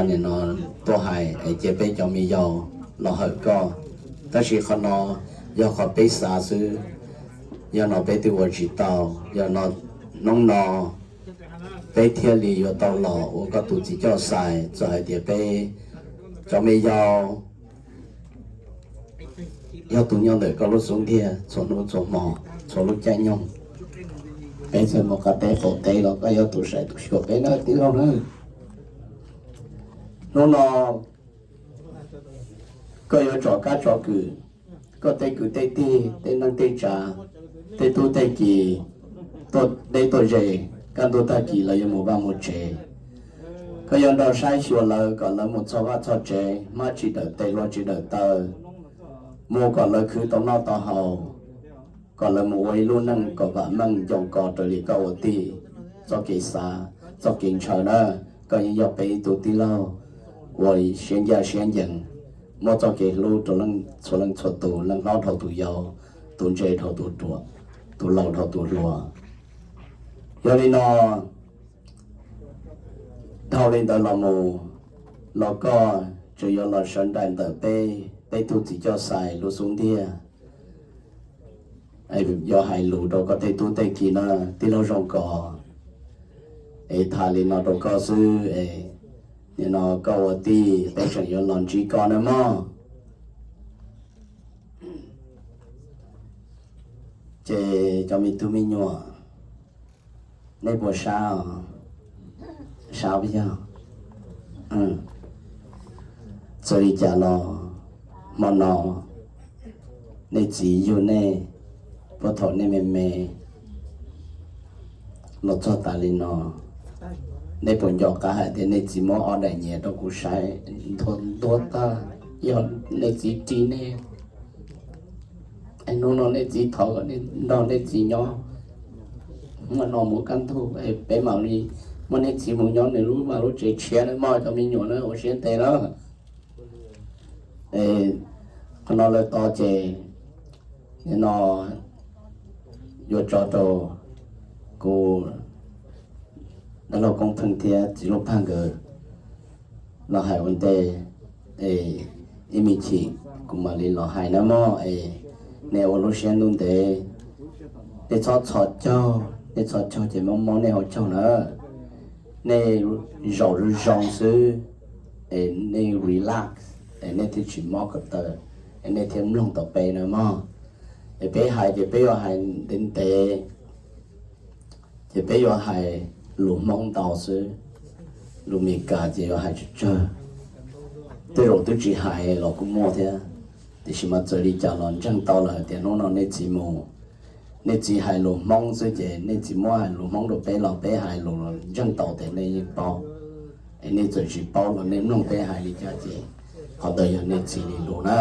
nim no tuaj hais es cia peb cov me yau los hawm koj. Tab sis qhov no yog qhov peb xav xwb, yog no peb twb ua tsis tau, yog no hnub no peb thiaj li yuav tau los ua koj tus txiv coj xais, txawm hais tias peb cov me yau yog tus nyob ntawm koj lub xub ntiag txhua hnub txhua hmo, txhua lub caij nyoog. Peb txawm mus qab teb qaum teb los koj yog tus saib tus xyuas peb na tij laug na. Hnub no koj yuav tso kab tso kwm, koj tej kwv tej tij, tej neej tej tsav, tej tub tej ki tuaj deb tuaj ze, kaj ntug tag kis lawv yuav mus vaj mus tsev. Koj yuav nrog saib xyuas lawv kom lawv mus txog vaj txog tsev, hmab tsis dawm tes, hlua tsis dawm taw, mus kom lawv khwv tau noj tau haus, kom lawv mus ua ib lub neej kom vam meej nco nko raws li koj ua tij. Txoj kev xav, txoj kev ntshaw na, koj yeej yog peb ib tug tij laug uas siab ncaj siab ncees, muab txoj kev hlub rau txhua leej txhua tus, leej hlob dhau tus yau, tus ntse dhau tus ruam, tus laus dhau tus hluas. Yog li no, dhau li ntawd los mus, los koj tseem yuav los sawv daim ntawm peb, peb tug txiv coj xais lub xub ntiag, yuav hais lus rau koj tej tub tej ki na, tij laug Zoo Kos, es tham li no rau koj xwb es, nim no koj ua tij peb tseem yuav los ntsib koj na mog. Ces cov me tub me nyuam, nej puas sab? Sab puas yog? Txawm li cas los hmo no nej txiv yug nej, puag thaum nej me me los txog tas li no, nej puas nco qab hais tias nej txiv muab ob daim nyias rau kuv saib ntuag ntuag tag, yog nej txiv ris nej, es hnub no nej txiv thov kom nej nrog nej txiv nyob, hmo no mus kaj ntug peb mam li muab nej txiv mus nyob nws lub vaj lub tsev tshiab na mog cov me nyuam na, ua siab ntev na. Qhov no lawm tod ces nim no yuav tso rau kuv dab laug Koob Pheej thiab txiv Lub Paj nkawd los hais ua ntej, es ib me chim kuv mam li los hais na mog. Es nej ua lub siab ntuj ntev, nej txhob txhos caug, nej txhos caug ces mob mob nej hauv caug na. Nej zaum zoo zoo xwb, es nej relax, es nej thiaj tsis mob ko taw, es nej thiaj mloog tau peb na mog. Es peb hais ces peb yuav hais ntev ntev, ces peb yuav hais lus Hmoob ntau xwb, lus Meskas ces yuav hais tsawg tsawg. Tej zaum twb tsis hais los kuj muaj thiab, tiam sis mas txawm li cas los ntseeg tau lawm tias hnub no nej txiv mus, nej txiv hais lus Hmoob xwb ces nej txiv muab hais lus Hmoob rau peb los peb hais lus ntseeg tau tias nej yeej paub. Es nej txawm tsis paub los nej mloog peb hais li cas ces qhov ntawd yog nej txiv li lus na.